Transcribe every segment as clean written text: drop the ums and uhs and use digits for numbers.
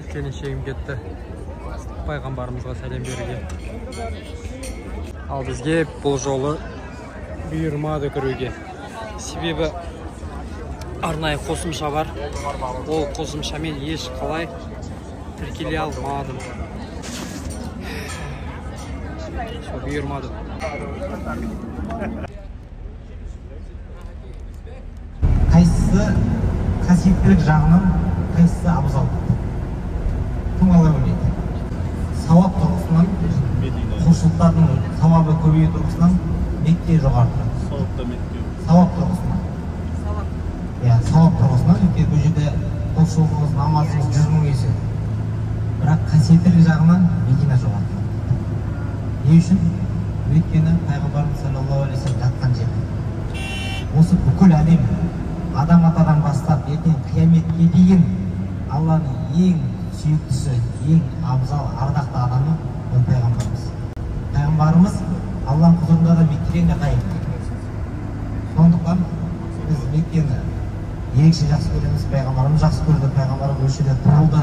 Келіншегім кетті пайғамбарымызға сәлем беруге. Ал бізге бұл жолы бұйырмады кіруге. Себебі арнайы қосымша бар. Ол қосымшамен еш қалай тіркеле алмадым. Сол бұйырмады. Қайсысы қасиеттілік жағынан, қайсысы абзал? Кім қалай ойлайды? Сауап тұрғысынан, құлшылықтардың сауабы көбею тұрғысынан Мекке жоғары тұрады. Сауап та Мекке. Сауап тұрғысынан. Иә, сауап тұрғысынан, өйткені бұл жерде құлшылығыңыз, намазыңыз 100 мың есе. Бірақ қасиеттілік жағынан Медина жоғары тұрады. Не үшін? Өйткені пайғамбарымыз саллаллаху алейхи вассалам жатқан жер. Осы бүкіл әлем адам атадан бастап ертең қияметке дейін Алланың ең сүйіктісі, ең абзал, ардақты адамы ол пайғамбарымыз. Пайғамбарымыз Алланың құзырында да Меккеден де қайым. Сондықтан біз Меккені ерекше жақсы көреміз, пайғамбарымыз жақсы көрді, пайғамбарымыз осы жерде тұрылды.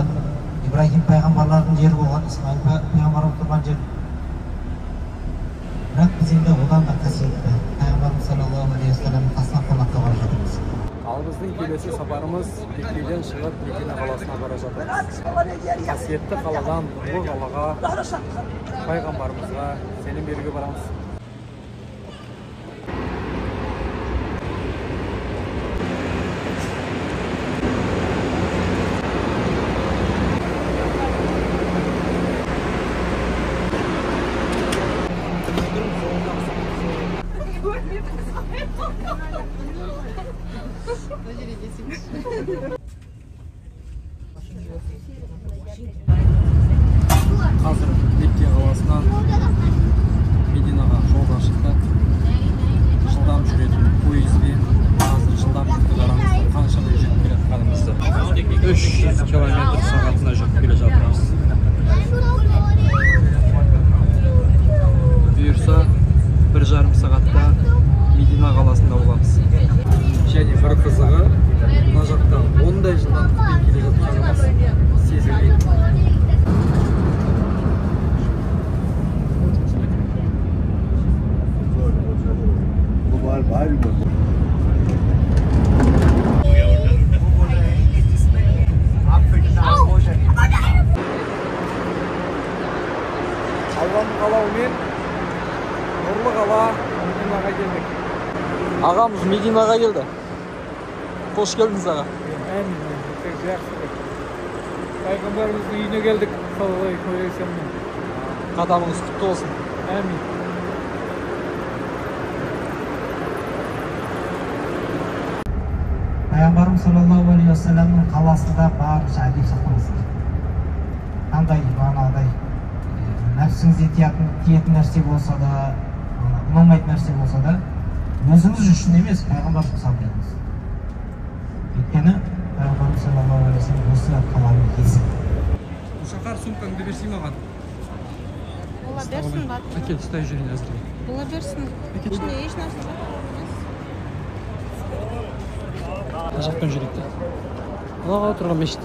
Ибраһим пайғамбарлардың жері болған, Исмаил пайғамбарымыз тұрған жер. Бірақ біз енді одан да қасиетті пайғамбарымыз саллаллаху алейхи уассаламның қасына қонаққа барып жатырмыз. Ал біздің келесі сапарымыз Меккеден шығып Медина қаласына бара жатырмыз. Қасиетті қаладан нұрлы қалаға, пайғамбарымызға сәлем беруге барамыз. Қазір Мекке қаласынан Мединаға жолға шықтық. Жылдам жүретін пойызбен қазір жылдамдықты қараңыздар, қаншама жүріп келе жатқанымызды. 300 километр сағатына жүріп келе жатырмыз. Бұйырса 1,5 сағатта Медина қаласында боламыз. Және бір қызығы, мына жақта ондай жылдамдықпен келе жатқанымыз сезілмейді. Алланың қалауымен нұрлы қала Мединаға келдік. Ағамыз Мединаға келді. Қош келдіңіз, аға. Әмин, жақсы. Пайғамбарымыздың үйіне келдік, саллаллаху алейхи уассалам. Қадамыңыз құтты болсын. Әмин. Пайғамбарымыз саллаллаху алейхи уассаламның қаласында барынша әдеп сақтаңыздар. Қандай бағанағыдай нәпсіңізге тиетін нәрсе болса да, ұнамайтын нәрсе болса да, өзіңіз үшін емес, пайғамбар үшін сабыр етіңіз. Өйткені пайғамбарымыз саллаллаху алейхи уассалам осы қаланың иесі. Шақар, сумкаңды берсей маған. Бола берсін, батыр. Әкел, ұстай жүрейін әзірге. Бола берсін. Ішінде еш нәрсе жоқ емес. Мына жақтан жүрейік те. Мына тұрған мешіт.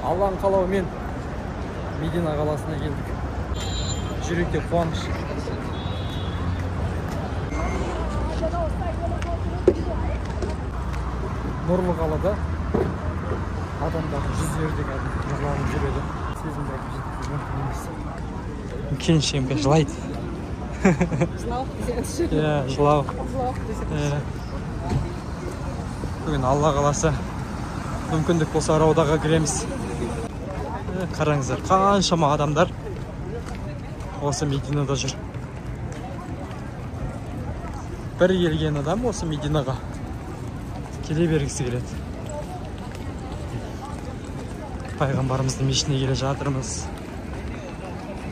Алланың қалауымен Медина қаласына келдік. Жүректе қуаныш. Нұрлы қалада адамдардың жүздері де кәдімгі нұрланып жүреді. Сезімді айтып жеткізу мүмкін емес. Келіншегім жылайды. Жылауық десеңізші. Иә, жылауық. Жылауық десеңізші. Бүгін Алла қаласа, мүмкіндік болса Раудаға кіреміз. Қараңыздар, қаншама адамдар осы Мединада жүр. Бір келген адам осы Мединаға келе бергісі келеді. Пайғамбарымыздың мешітіне келе жатырмыз.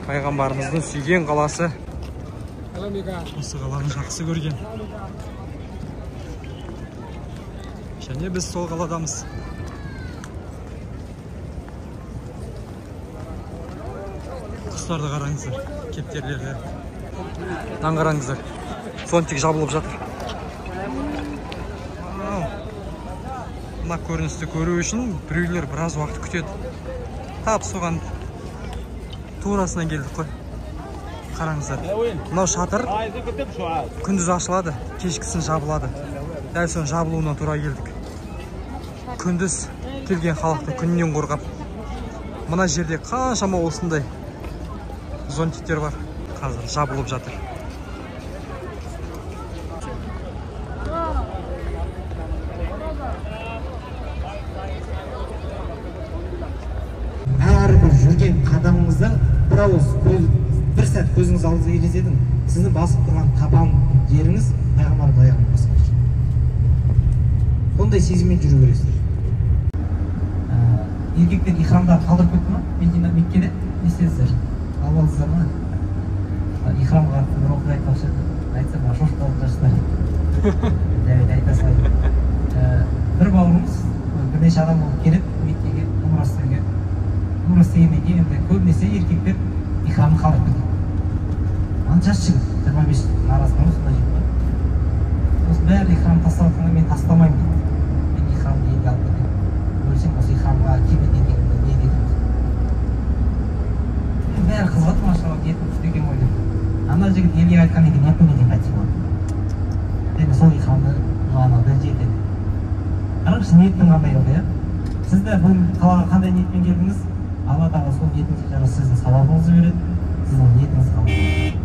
Пайғамбарымыздың сүйген қаласы. Осы қаланы жақсы көрген. Және біз сол қаладамыз. Құстарды қараңыздар, кептерлерді. Мынаны қараңыздар. Зонтик жабылып жатыр. Мына көріністі көру үшін біреулер біраз уақыт күтеді. Тап соған турасынан келдік қой. Қараңыздар. Мынау шатыр күндіз ашылады, кешкісін жабылады. Дәл соның жабылуына тура келдік. Күндіз келген халықты күннен қорғап. Мына жерде қаншама осындай зонтиктер бар. Қазір жабылып жатыр. Әрбір жүрген қадамыңызда бір ауыз көз, бір сәт көзіңіз алдыңызға елестетің. Сіздің басып тұрған табан жеріңіз пайғамбардың аяғына басқан. Сондай сезіммен жүру керексіздер. Еркектер ихрамдарды қалдырып кетті ма? Медина, Меккеде не істедіңіздер? Алып алдыңыздар ма? Ихрамға қатысты бір оқиға айтпақшы едім. Айтсам, шошып қалып жатырсыздар. Жарайды, айта салайын. Бір бауырымыз бірнеше адам болып келіп Меккеге умра істеуге. Умра істегеннен кейін енді көбінесе еркектер ихрамды қалдырып кетеді. Ана жас жігіт, 25 арасында ма, сондай жігіт бар. Сосын бәрі ихрам тастап жатқанда мен тастамаймын дейді. Мен ихрамды елге алып кетемін. Өлсем осы ихрамға келмейді деген не дедім. Бәрі қызығады, машалла, ниетім күшті екен ғой деп. Ана жігіт елге қайтқаннан кейін екі күннен кейін қайтыс болады. Енді сол ихрамды жұланады, жетеді. Қараңызшы, ниеттің қандай болды, иә? Сіз де бұл қалаға қандай ниетпен келдіңіз? Алла тағала сол ниетіңізге жараса сіздің сауабыңызды береді, сіздің ниетіңіз қабыл болады.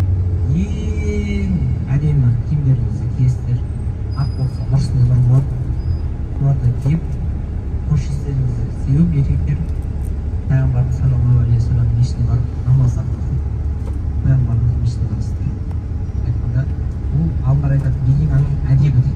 Ең әдемі киімдеріңізді киесіздер. Ақ болса, нұр үстіне нұр болады. Соларды киіп, қош иістеріңізді сеуіп, еркектер пайғамбарымыз саллаллаху алейхи уассалам мешітіне барып намаз оқиды. Пайғамбарымыз мешітіне барасыздар. Айтқанда, бұл ғалымдар айтады, Мединаның әдебі дейді.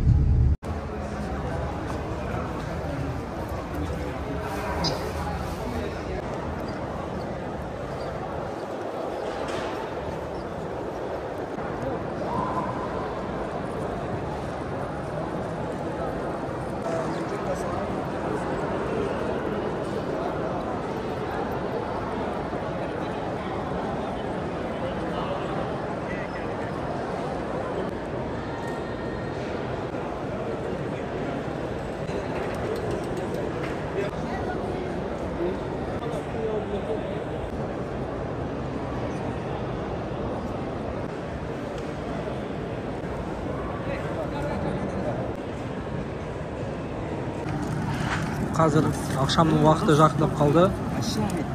Қазір ақшамның уақыты жақындап қалды.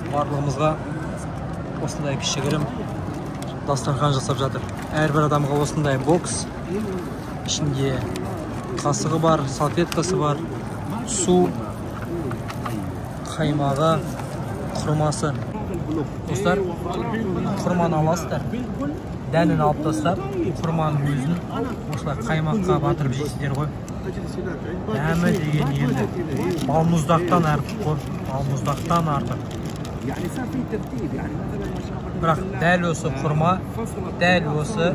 Барлығымызға осындай кішігірім дастархан жасап жатыр. Әрбір адамға осындай бокс, ішінде қасығы бар, салфеткасы бар, су, қаймағы, құрмасы. Достар, құрманы аласыздар, дәнін алып тастап, құрманың өзін осылай қаймаққа батырып жейсіздер ғой. Дәмі деген енді балмұздақтан артық қой, балмұздақтан артық. Бірақ дәл осы құрма, дәл осы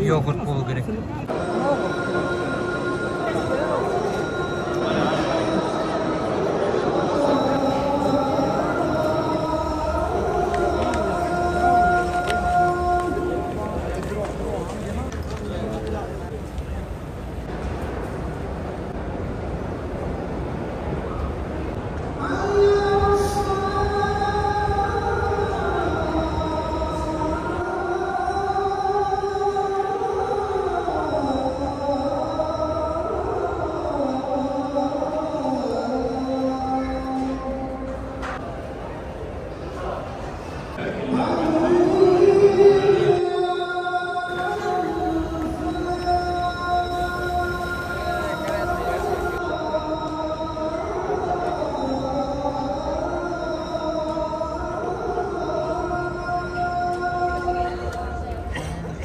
йогурт болу керек.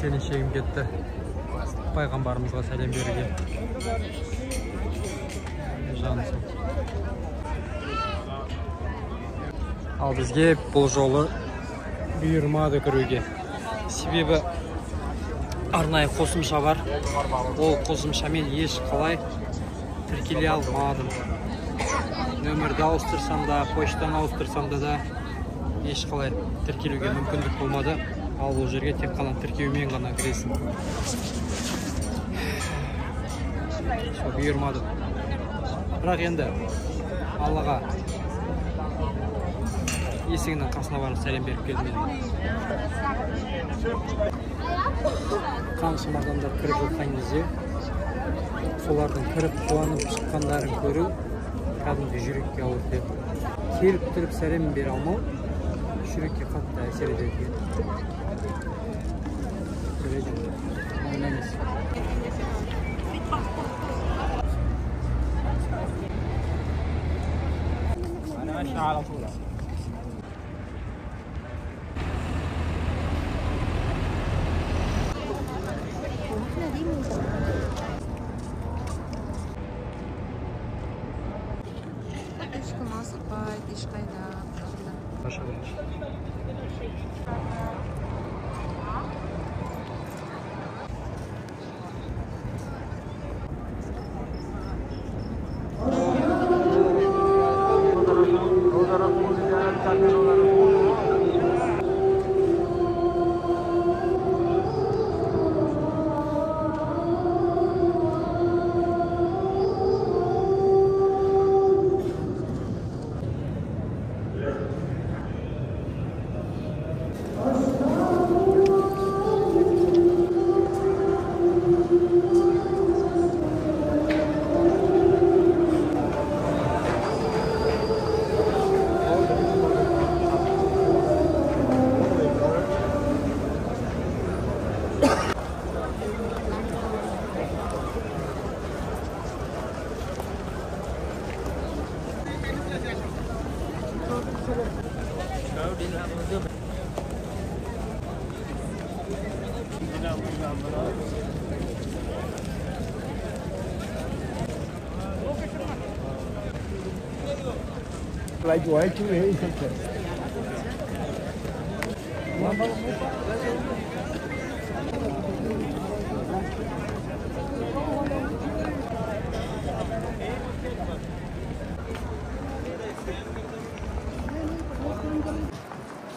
Келіншегім кетті пайғамбарымызға сәлем беруге. Жаны сол. Ал бізге бұл жолы бұйырмады кіруге. Себебі арнайы қосымша бар. Ол қосымшамен еш қалай тіркеле алмадым. Нөмірді ауыстырсам да, почтаны ауыстырсам да еш қалай тіркелуге мүмкіндік болмады. Ал бұл жерге тек қана тіркеумен ғана кіресің. Сол бұйырмады. Бірақ енді Аллаға есігінің қасына барып сәлем беріп келдім енді. Қаншама адамдар кіріп жатқан кезде солардың кіріп қуанып шыққандарын көру кәдімгі жүрекке ауыр тиеді. Келіп тұрып сәлем бере алмау жүрекке қатты әсер етеді екен. Ешкім асықпайды, ешқайда.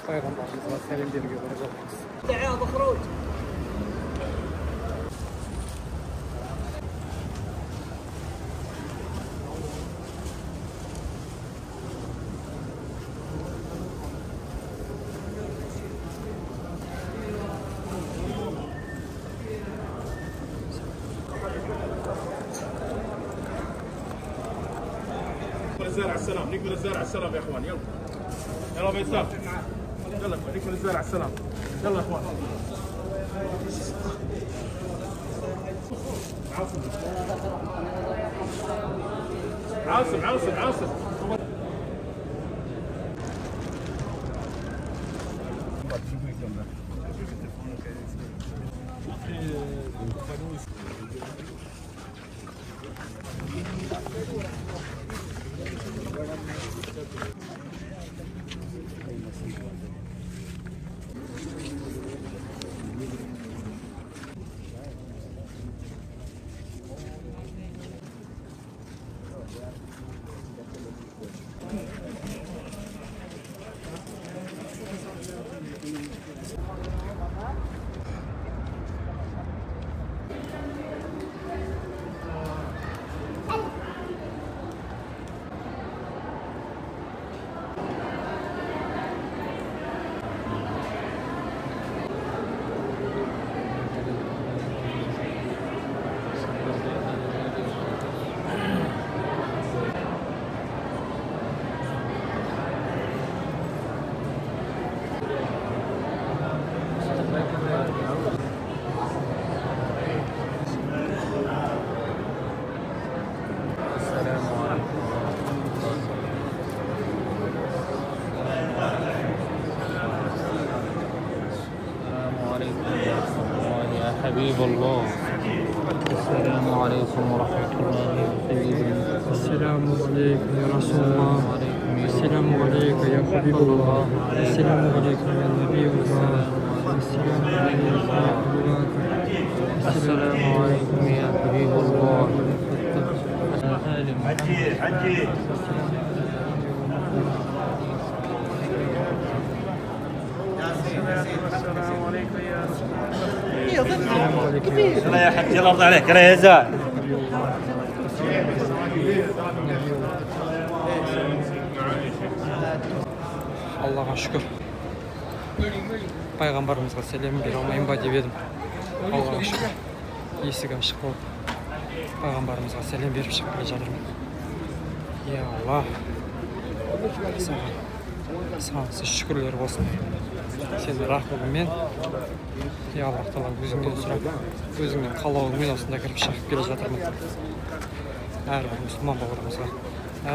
Пайғамбарымызға сәлем беруге бара жатырмыз. الزارع السلام، نقبل الزارع السلام يا اخوان، يلا يلا بيسار، يلا نقبل الزارع السلام، يلا يا اخوان. عاصم عاصم عاصم عاصم. حبيب الله. السلام عليكم ورحمة الله وبركاته. السلام عليكم يا رسول الله. السلام عليك يا حبيب الله. السلام عليك يا نبي الله. السلام عليك يا أبو بكر. السلام عليكم يا حبيب الله. حجي حجي. السلام عليكم يا رسول الله. يلا يا حجي، الله يرضى عليك، يلا يا زال. Аллаға шүкір. Пайғамбарымызға сәлем бере алмайын ба деп едім. Аллаға шүкір. Есік ашық болып, пайғамбарымызға сәлем беріп шығып келе жатырмын. Я Алла, саған сансыз шүкірлер болсын. Сенің рахымыңмен, я Аллах тағала, өзіңнен сұрап, өзіңнің қалауыңмен осында кіріп шығып келе жатырмын. Әрбір мұсылман бауырымызға,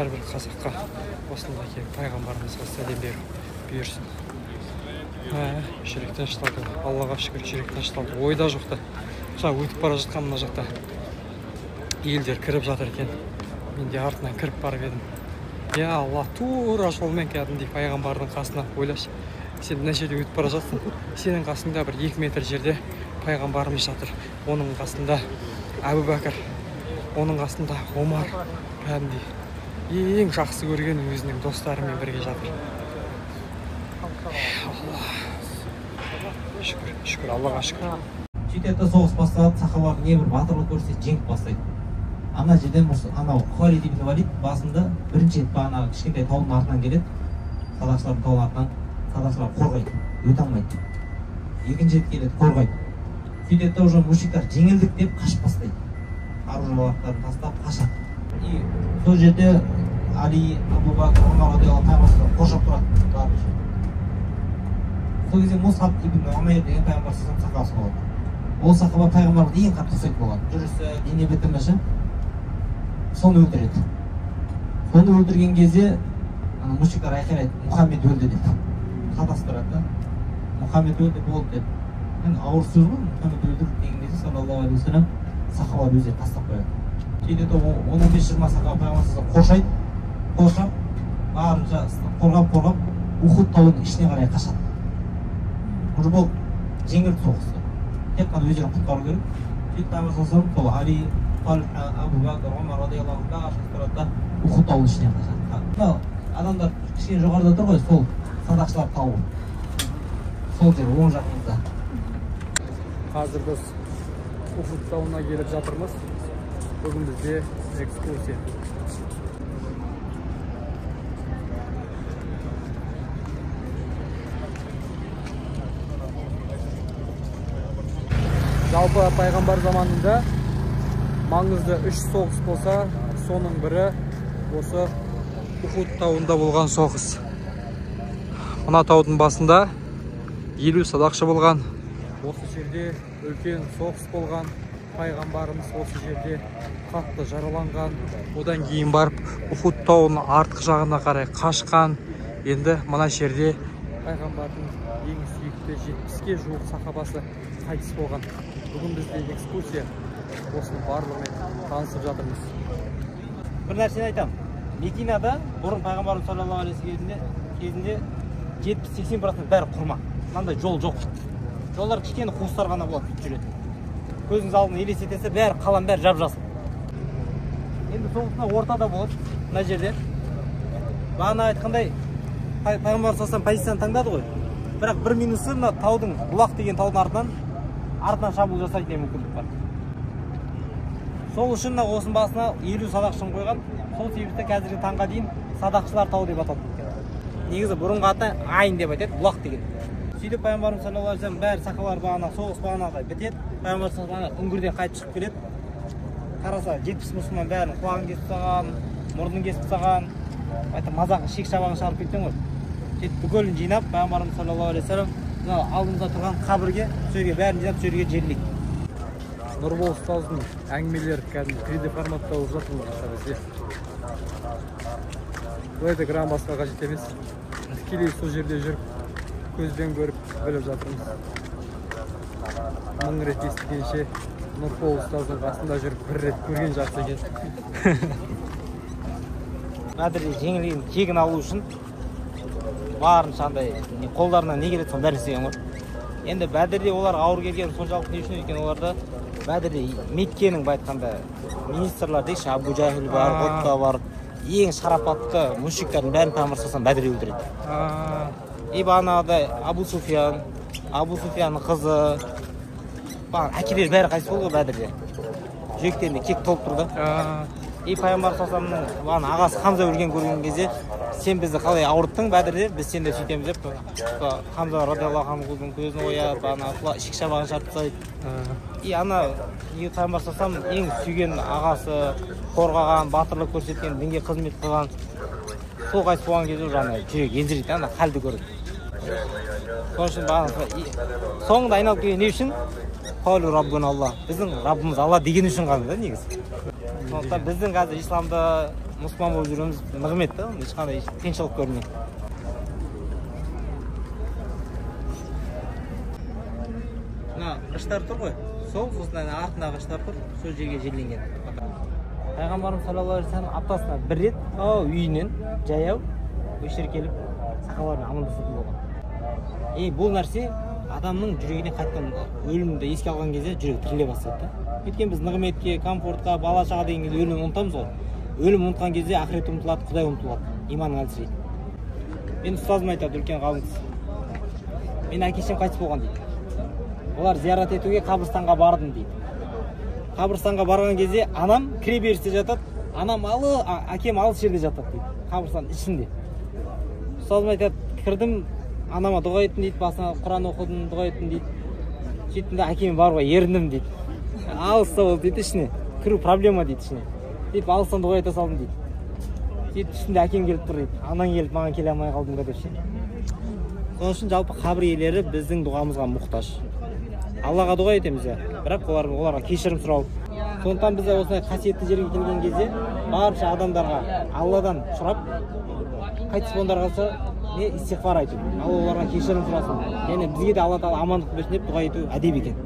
әрбір қазаққа осында келіп пайғамбарымызға сәлем беру бұйырсын. Жүрек тынышталды, Аллаға шүкір, жүрек тынышталды. Ойда жоқта. Жаңа өтіп бара жатқан мына жақта елдер кіріп жатыр екен. Мен де артынан кіріп барып едім. Я Алла, тура жолмен кәдімгідей пайғамбардың қасына. Ойлашы, сен мына жерде өтіп бара жатсың, сенің қасыңда бір 2 метр жерде пайғамбарымыз жатыр. Оның қасында Әбу Бәкір, оның қасында Омар, кәдімгідей ең жақсы көрген өзінің достарымен бірге жатыр. Алла, шүкір, шүкір, Аллаға шүкір. Сөйтеді, соғыс басталады, сахабалар небір батырлық көрсетеді, жеңіп бастайды. Ана жерден анау Халид ибн Валид басында бірінші рет бағанағы кішкентай таудың артынан келеді, садақшылардың таудың артынан, садақшылар қорғайды, өте алмайды. Екінші рет келеді, қорғайды. Сөйтеді, уже мушриктар жеңілдік деп қашып бастайды. Қару-жарақтарын тастап қашады. И сол жерде Али, Абу Бәкір, Омар радиаллаху анху қоршап тұрады. Сол кезде Мусаб ибн Умайр деген пайғамбар сахабасы болады. Ол сахаба пайғамбарға ең қатты ұқсайтын болған. Жүрісі, дене бітімі ше. Соны өлтіреді. Соны өлтірген кезде мушриктар айқайлайды, Мұхаммед өлді деп. Шатастырады да. Мұхаммед өлді болды деп. Енді ауыр сөз ғой, Мұхаммед өлді деген кезде саллаллаху алейхи уассалам сахабалар өздері тастап қояды. Сөйтеді, 10-15-20 сахаба пайғамбар қоршайды, қоршап, барынша қорғап, Ухуд тауының ішіне қарай қашады. Уже бұл жеңілді соғысты. Тек қана өздерін құтқару керек. Сөйтіп пайғамбар сол Али, Талха, Абу Бәкір, Омар радиаллаху анху баршасы тұрады да Ухуд тауының ішіне қашады. Мынау адамдар кішкене жоғарыда тұр ғой, сол садақшылар тауы. Сол жер оң жағымызда. Қазір біз Ухуд тауына келіп жатырмыз. Бүгін бізде экскурсия. Жалпы пайғамбар заманында маңызды 3 соғыс болса, соның бірі осы Ухуд тауында болған соғыс. Мына таудың басында 50 садақшы болған. Осы жерде үлкен соғыс болған. Пайғамбарымыз осы жерде қатты жараланған. Одан кейін барып Ухуд тауының артқы жағына қарай қашқан. Енді мына жерде пайғамбардың ең сүйікті 70-ке жуық сахабасы қайтыс болған. Бүгін бізде экскурсия, осының барлығымен танысып жатырмыз. Бір нәрсені айтамын. Мединада бұрын пайғамбарымыз саллаллаху алейхи вассалам кезінде 70-80% бәрі құрма. Мынандай жол жоқ. Жолдар кішкене қуыстар ғана болады бүйтіп жүретін. Көзіңіз алдына елестетсе, бәрі қалам, бәрі жап-жасыл. Енді соғысына ортада болады мына жерде. Бағана айтқандай пайғамбар саллаллаху алейхи вассалам позицияны таңдады ғой. Бірақ бір минусы мына таудың, бұлақ деген таудың артынан шабуыл жасайтын мүмкіндік бар. Сол үшін мына осының басына 50 садақшыны қойған. Сол себепті қазіргі таңға дейін садақшылар тауы деп аталып кеткен. Негізі бұрынғы аты Айн деп айтады, бұлақ деген. Сөйтіп пайғамбарымыз саллаллаху алейхи вассалам бәрі сахабалар бағана соғыс бағанағыдай бітеді. Пайғамбар саллаллаху алейхи вассалам үңгірден қайтып шығып келеді. Қараса 70 мұсылман бәрін құлағын кесіп тастаған, мұрнын кесіп тастаған, қайта мазағы шек шабағын шығарып кеткен ғой. Сөйтіп бүкілін жинап пайғамбарымыз саллаллаху алейхи вассалам мына алдымызда тұрған қабірге, сол жерге бәрін жинап, сол жерге жерлейді. Нұрбол ұстаздың әңгімелері кәдімгі 3D форматта болып жатыр мына бізде. Бұл экран басқа қажет емес. Тікелей сол жерде жүріп, көзбен көріп, біліп жатырмыз. 1000 рет естігенше Нұрбол ұстаздың қасында жүріп бір рет көрген жақсы екен. Бәдірде жеңілген кегін алу үшін барынша андай қолдарынан не келеді соның бәрін істеген ғой. Енді Бәдірде олар ауыр келген соншалық не үшін, өйткені оларда Бәдірде Меккенің былай айтқанда министрлар дейікші, Абу Жахил бар, Отба бар, ең шарапатты мушриктардың бәрін пайғамбар саллаллаху алейхи вассалам Бәдірде өлтіреді. И бағанағыдай Абу Суфиян, Абу Суфиянның қызы, бағана әкелері бәрі қайтыс болды ғой Бәдірде. Жүректерінде кек толып тұр да. И пайғамбар саллаллаху алейхи ағасы Хамза өлген көрген кезде, сен бізді қалай ауырттың Бәдірде, біз сені де сөйтеміз деп Хамза радиаллаху анхудың көзін ояп, ана ішік шабағын шарып тастайды. И ана пайғамбар саллаллаху ең сүйген ағасы, қорғаған, батырлық көрсеткен, дінге қызмет қылған, сол қайтыс болған кезде уже ана жүрек елжірейді, ана халді көріп. Сол үшін соңында айналып келген не үшін? Қаулу раббуна Алла, біздің Раббымыз Алла деген үшін ғана да негізі. Сондықтан біздің қазір исламда мұсылман болып жүруіміз нығмет та, ешқандай қиыншылық көрмей. Мына ағаштар тұр ғой, сол сосын артындағы ағаштар тұр, сол жерге жерленген. Пайғамбарымыз саллаллаху алейхи вассалам аптасына бір рет үйінен жаяу осы жерге келіп сахабалармен амандасатын болған. И бұл нәрсе адамның жүрегіне қайтадан өлімді еске алған кезде жүрегі тіріле бастайды да. Өйткені біз нығметке, комфортқа, бала шаға деген кезде өлімді ұмытамыз ғой. Өлім ұмытқан кезде ақырет ұмытылады, Құдай ұмытылады, иманың әлсірейді. Мен ұстазым айтады, үлкен ғалым кісі. Мен әке шешем қайтыс болған дейді. Олар зиярат етуге қабірстанға бардым дейді. Қабірстанға барған кезде анам кіре берісте жатады, анам әкем алыс жерде жатады дейді, қабірстан ішінде. Ұстазым айтады, кірдім, анама дұға еттім дейді, басына Құран оқыдым, дұға еттім дейді. Сөйттім де әкеме баруға еріндім дейді. Алыста болды дейді, ішіне кіру проблема дейді ішіне. Сөйтіп алыстан дұға ете салдым дейді. Сөйтіп үстінде әкем келіп тұр дейді. Анаң келіп маған келе алмай қалдым ба деп ше. Сол үшін жалпы қабір иелері біздің дұғамызға мұқтаж. Аллаға дұға етеміз, бірақ оларға кешірім сұрау. Сондықтан біз осындай қасиетті жерге келген кезде барынша адамдарға Алладан сұрап, қайтыс болғандарға не истиғфар айту, Алла оларға кешірім сұрасын, және бізге де Алла тағала амандық берсін деп дұға ету әдеп екен.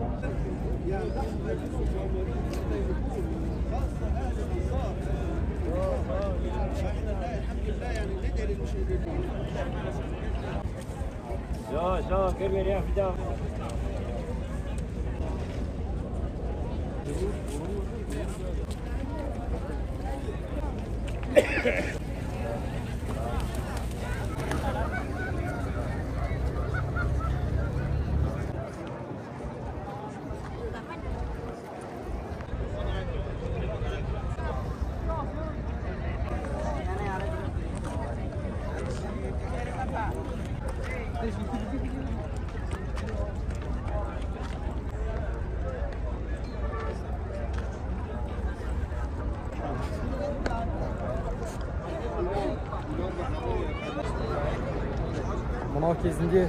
Мынау кезінде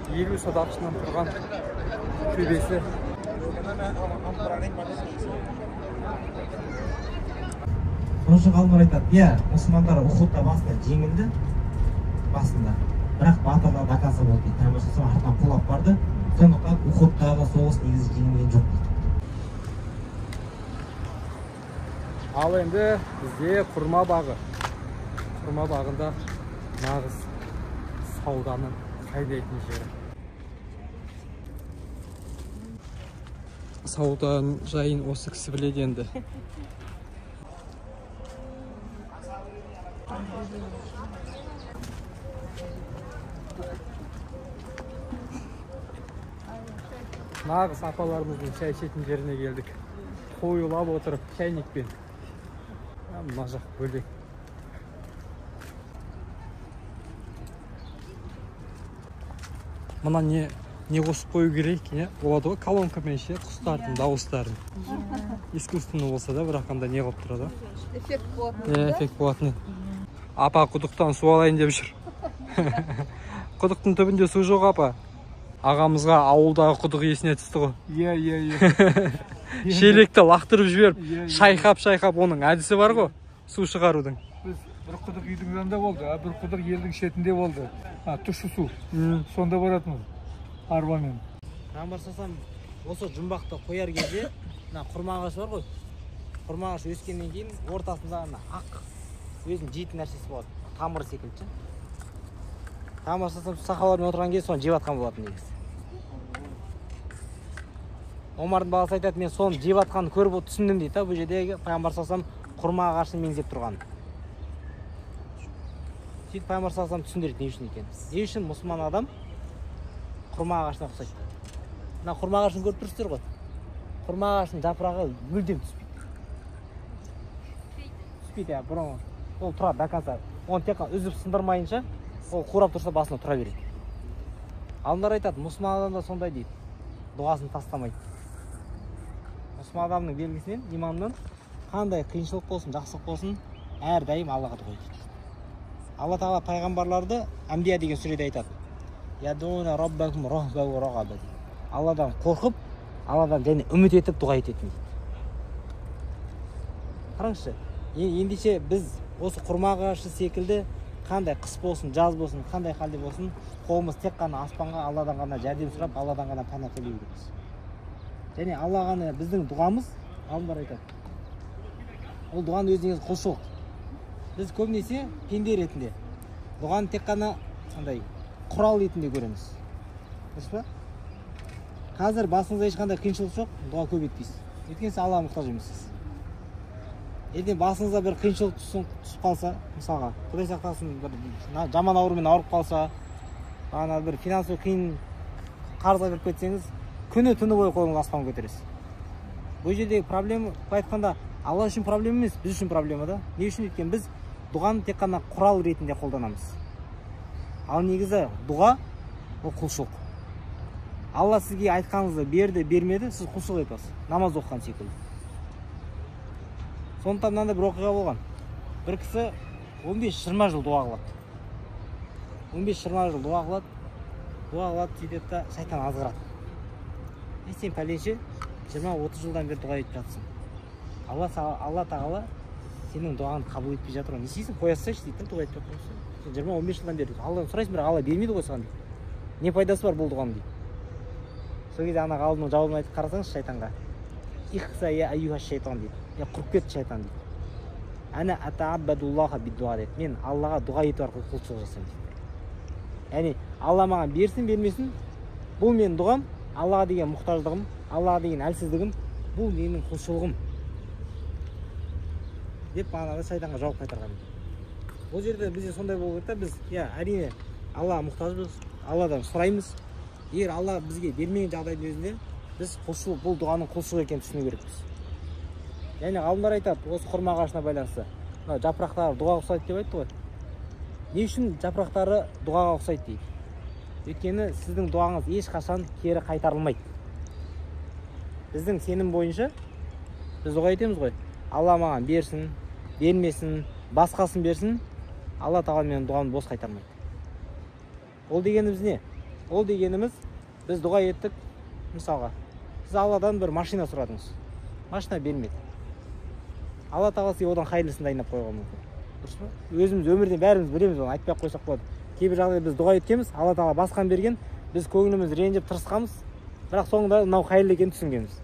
50 садақшынан тұрған төбесі. Сонша ғалымдар айтады, иә, мұсылмандар Ухудта басында жеңілді, басында. Бірақ батырлар до конца болды дейді. Пайғамбар саллаллаху алейхи артынан құлап барды. Сондықтан Ухудтағы соғыс негізі жеңілген жоқ дейді. Ал енді бізде құрма бағы. Құрма бағында нағыз сауданың қайнайтын жері. Сауданың жайын осы кісі біледі енді. Нағыз апаларымыздың шай ішетін жеріне келдік. Қоюлап отырып шайнекпен. Мына жақ бөлек. Мына не қосып қою керек, не? Болады ғой колонкамен ше, құстардың дауыстарын. Искусственно болса да, бірақ анда не қылып тұрады? Эффект болатын. Эффект болатын. Апа құдықтан су алайын деп жүр. Құдықтың түбінде су жоқ, апа. Ағамызға ауылдағы құдық есіне түсті ғой. Иә, иә, иә. Шелекті лақтырып жіберіп, шайқап-шайқап, оның әдісі бар ғой, су шығарудың. Біз бір құдық үйдің жанында болды, а бір құдық елдің шетінде болды. Тұщы су. Сонда баратынбыз арбамен. Пайғамбар саллаллаху осы жұмбақты қояр кезде, мына құрма ағашы бар ғой. Құрма ағашы өскеннен кейін ортасында ана ақ өзінің жейтін нәрсесі болады, тамыры секілді. Пайғамбар саллаллаху сахабалармен отырған кезде соны жеп жатқан болатын негізі. Омардың баласы айтады, мен соны жеп жатқанын көріп түсіндім дейді. Бұл жердегі пайғамбар саллаллаху құрма ағашын меңзеп тұрған. Сөйтіп пайғамбар саллаллаху түсіндіреді не үшін екенін. Не үшін мұсылман адам құрма ағашына ұқсайды. Мына құрма ағашын көріп тұрсыздар ғой. Құрма ағашының жапырағы мүлдем түспейді. Түспейді, бұрын ол тұрады до конца. Оны тек қана үзіп сындырмайынша, ол қурап тұрса басында тұра береді. Ғалымдар айтады, мұсылман адам да сондай дейді. Дұғасын тастамайды. Мұсылман адамның белгісінен, иманнан қандай қиыншылық болсын, жақсылық болсын, әрдайым Аллаға дұға етеді. Алла тағала пайғамбарларды Әмбия деген сүреде айтады. Ядуна раббахум рахба ва рағаба дейді. Алладан қорқып, Алладан және үміт етіп дұға ететін дейді. Қараңызшы, ендеше біз осы құрма ағашы секілді қандай қыс болсын, жаз болсын, қандай халде болсын, қолымыз тек қана аспанға, Алладан ғана жәрдем сұрап, Алладан ғана пана тілеу керекпіз. Және Алла ғана біздің дұғамыз, ғалымдар айтады, ол дұғаның өзі негізі құлшылық. Біз көбінесе пенде ретінде дұғаны тек қана андай құрал ретінде көреміз. Дұрыс па? Қазір басыңызда ешқандай қиыншылық жоқ, дұға көп етпейсіз. Өйткені сіз Аллаға мұқтаж емессіз. Ертең басыңызда бір қиыншылық түсіп қалса, мысалға, Құдай сақтасын, бір жаман аурумен ауырып қалса, ана бір финансовый қиын қарызға кіріп кетсеңіз, күні түні бойы қолыңызды аспанға көтересіз. Бұл жердегі проблема, былай айтқанда, Алла үшін проблема емес, біз үшін проблема да. Не үшін? Өйткені біз дұғаны тек қана құрал ретінде қолданамыз. Ал негізі дұға ол құлшылық. Алла сізге айтқаныңызды берді, бермеді, сіз құлшылық етесіз. Намаз оқыған секілді. Сондықтан мынандай бір оқиға болған. Бір кісі 15-20 жыл дұға қылады. 15-20 жыл дұға қылады. Дұға қылады, сөйтеді да шайтан азғырады. Сен пәленше 20-30 жылдан бері дұға етіп жатсың. Алла тағала сенің дұғаңды қабыл етпей жатыр ғой. Не істейсің? Қоя салсайшы дейді, дұға етіп жатырсың. Сен 20-15 жылдан бері Алладан сұрайсың, бірақ Алла бермейді ғой саған дейді. Не пайдасы бар бұл дұғаның дейді. Сол кезде ана ғалымның жауабын айтып қарасаңыз шайтанға. Ихса я аюха шайтан дейді. Я құрып кетті шайтан дейді. Ана атааббадуллаха биддуа дейді. Мен Аллаға дұға ету арқылы құлшылық жасаймын дейді. Яғни Алла маған берсін, бермесін, бұл менің дұғам, Аллаға деген мұқтаждығым, Аллаға деген әлсіздігім, бұл менің құлшылығым деп бағанағы шайтанға жауап қайтарған. Бұл жерде бізде сондай болу керек та, біз иә, әрине Аллаға мұқтажбыз, Алладан сұраймыз. Егер Алла бізге бермеген жағдайдың өзінде біз құлшылық, бұл дұғаның құлшылық екенін түсіну керекпіз. Яғни ғалымдар айтады, осы құрма ағашына байланысты, мына жапырақтары дұғаға ұқсайды деп айтты ғой. Не үшін жапырақтары дұғаға ұқсайды дейді? Өйткені сіздің дұғаңыз ешқашан кері қайтарылмайды. Біздің сенім бойынша біз дұға етеміз ғой. Алла маған берсін, бермесін, басқасын берсін, Алла тағала менің дұғамды бос қайтармайды. Ол дегеніміз не? Ол дегеніміз біз дұға еттік, мысалға, сіз Алладан бір машина сұрадыңыз. Машина бермеді. Алла тағала сізге одан хайырлысын дайындап қоюға мүмкін. Дұрыс па? Өзіміз өмірден бәріміз білеміз оны, айтпай ақ қойсақ болады. Кейбір жағдайда біз дұға еткенбіз, Алла тағала басқан берген, біз көңіліміз ренжіп тырысқанбыз, бірақ соңында мынау хайырлы екенін түсінгенбіз.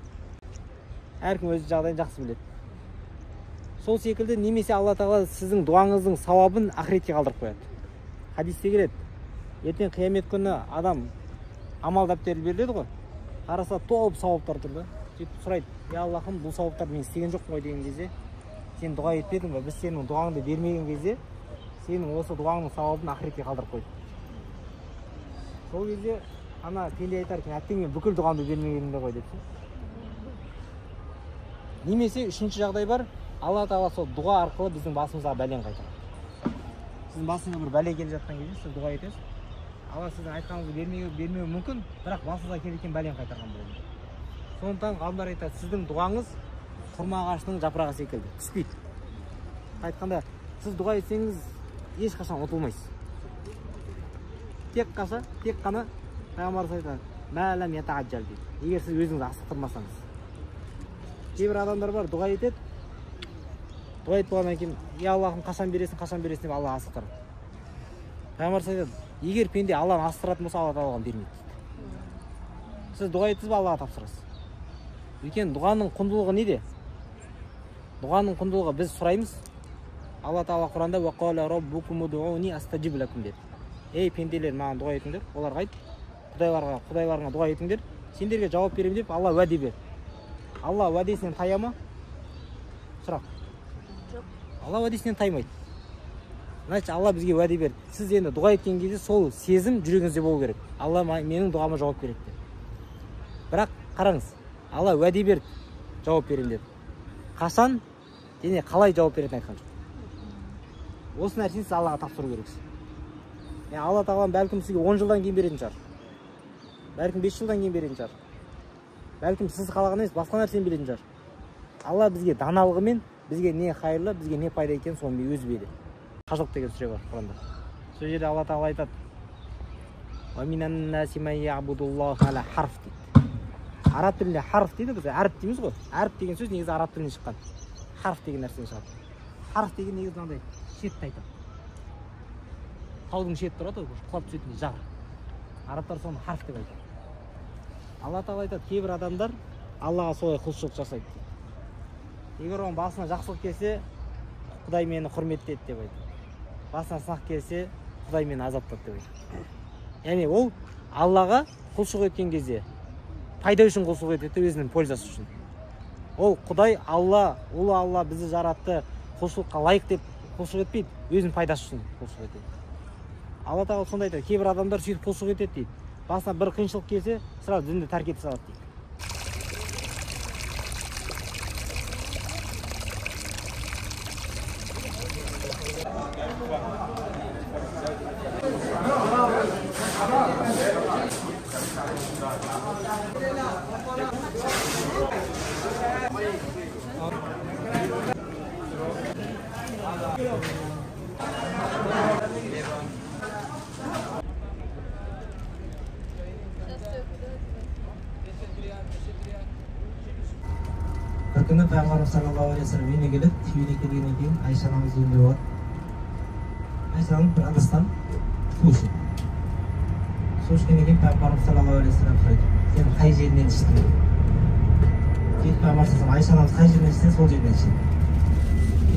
Әркім өз жағдайын жақсы біледі. Сол секілді немесе Алла тағала сіздің дұғаңыздың сауабын ақыретке қалдырып қояды. Хадисте келеді. Ертең қиямет күні адам амал дәптері беріледі ғой. Қараса топ сауаптар тұр да. Сөйтіп сұрайды: "Я Аллахым, бұл сауаптарды мен істеген жоқпын ғой" деген кезде, сен дұға етпедің бе? Біз сенің дұғаңды бермеген кезде, сенің осы дұғаңның сауабын ақыретке қалдырып қойдық. Сол кезде ана пенде айтар екен: "Әттең, мен бүкіл дұғамды бермегенімде ғой" деп. Немесе үшінші жағдай бар. Алла тағала сол дұға арқылы біздің басымызға бәлені қайтарады. Сіздің басыңызға бір бәле келе жатқан кезде сіз дұға етесіз. Алла сіздің айтқаныңызды бермеуі мүмкін, бірақ басыңызға келген бәлені қайтарған болуы мүмкін. Сондықтан ғалымдар айтады, сіздің дұғаңыз құрма ағашының жапырағы секілді, түспейді. Айтқанда, сіз дұға етсеңіз ешқашан ұтылмайсыз. Тек қана пайғамбарымыз айтады, «Мә ләм ятаажжал» дейді. Егер сіз өзіңізді асықтырмасаңыз. Кейбір адамдар бар, дұға етеді. Дұға етіп болғаннан кейін, «Я Аллахым, қашан бересің, қашан бересің» деп Алла асықтырады. Пайғамбарымыз айтады, егер пенде Алланы асықтыратын болса, Алла тағала оған бермейді дейді. Сіз дұға еттіңіз бе, Аллаға тапсырасыз. Өйткені дұғаның құндылығы неде? Дұғаның құндылығы біз сұраймыз. Алла тағала Құранда «Уақала раббукум удууни астажиб лакум» деді. Ей пенделер, маған дұға етіңдер. Оларға айт, құдайларыңа дұға етіңдер. Сендерге жауап беремін деп Алла уәде берді. Алла уәдесінен тая ма? Сұрақ. Жоқ. Алла уәдесінен таймайды. Значит, Алла бізге уәде берді. Сіз енді дұға еткен кезде сол сезім жүрегіңізде болу керек. Алла менің дұғама жауап береді деп. Бірақ қараңыз, Алла уәде берді, жауап беремін деп. Қашан және қалай жауап беретінін айтқан жоқ. Осы нәрсені сіз Аллаға тапсыру керексіз. Яғни Алла тағала бәлкім сізге 10 жылдан кейін беретін шығар. Бәлкім 5 жылдан кейін беретін шығар. Бәлкім сіз қалаған емес, басқа нәрсені беретін шығар. Алла бізге даналығымен, бізге не қайырлы, бізге не пайда екенін соны өзі береді. Қажылық деген сүре бар Құранда. Сол жерде Алла тағала айтады: харф дейді. Араб тілінде харф дейді, біз әріп дейміз ғой. Әріп деген сөз негізі араб тілінен шыққан. Харф деген нәрседен шығады. Харф деген негізі мынандай шетті айтады. Таудың шеті тұрады ғой, құлап түсетін жар. Арабтар соны харф деп айтады. Алла тағала айтады, кейбір адамдар Аллаға солай құлшылық жасайды дейді. Егер оның басына жақсылық келсе, Құдай мені құрметтеді деп айтады. Басына сынақ келсе, Құдай мені азаптады деп айтады. Яғни ол Аллаға құлшылық еткен кезде пайда үшін құлшылық етеді, өзінің пользасы үшін. Ол Құдай Алла, ұлы Алла бізді жаратты, құлшылыққа лайық деп құлшылық етпейді, өзінің пайдасы үшін құлшылық етеді. Алла тағала сонда айтады, кейбір адамдар сөйтіп құлшылық етеді дейді. Басына бір қиыншылық келсе, сразу дінді тәрк ете салады дейді. Бір күні Пайғамбарымыз саллаллаху алейхи уассалам үйіне келеді. Үйіне келгеннен кейін Айша анамыз үйінде болады. Айша анамыз бір ыдыстан су ішеді. Су ішкеннен кейін Пайғамбарымыз саллаллаху алейхи уассалам сұрайды: сен қай жерінен іштің? Сөйтіп Пайғамбар саллаллаху Айша анамыз қай жерінен ішсе, сол жерінен ішеді.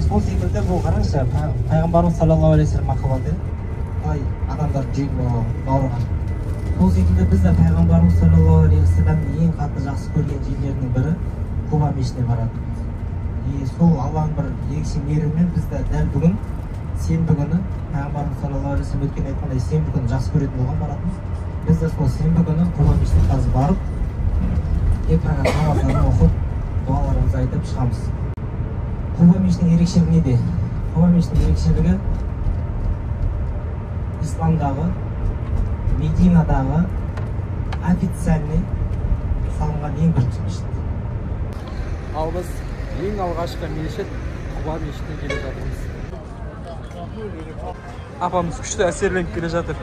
Сол секілді бұл қараңызшы, Пайғамбарымыз саллаллаху алейхи уассалам махаббаты қалай адамдар жүрек бауырған. Сол секілді біз де Пайғамбарымыз саллаллаху алейхи уассаламның ең қатты жақсы көрген жерлерінің бірі Құба мешітіне баратынбыз. И сол Алланың бір ерекше мейірімімен біз де дәл бүгін сенбі күні Пайғамбарымыз саллаллаху алейхи уассалам өткен айтқандай сенбі күні жақсы көретін болған баратынбыз. Біз де сол сенбі күні Құба мешітіне қазір барып, екі ракат намаздарын оқып, дұғаларымызды айтып шығамыз. Құба мешітінің ерекшелігі неде? Құба мешітінің ерекшелігі исламдағы, Мединадағы официальный салынған ең бірінші мешіт. Ал біз ең алғашқы мешіт Құба мешітіне келе жатырмыз. Апамыз күшті әсерленіп келе жатыр.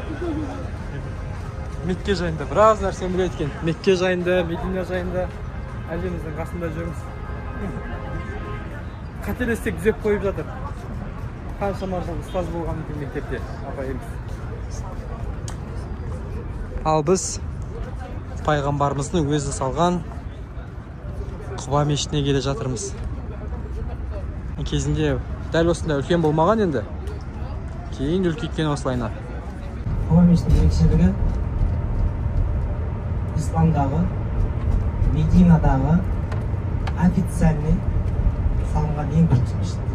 Мекке жайында біраз нәрсені біледі екен. Мекке жайында, Медина жайында әжеміздің қасында жүрміз. Қателессек түзеп қойып жатыр. Қаншама жыл ұстаз болған екен мектепте апайымыз. Ал біз пайғамбарымыздың өзі салған Құба мешітіне келе жатырмыз. Кезінде дәл осындай үлкен болмаған енді. Кейін үлкейткен осылайына. Құба мешітінің ерекшелігі исламдағы, Мединадағы официальный салынған ең бірінші мешіт.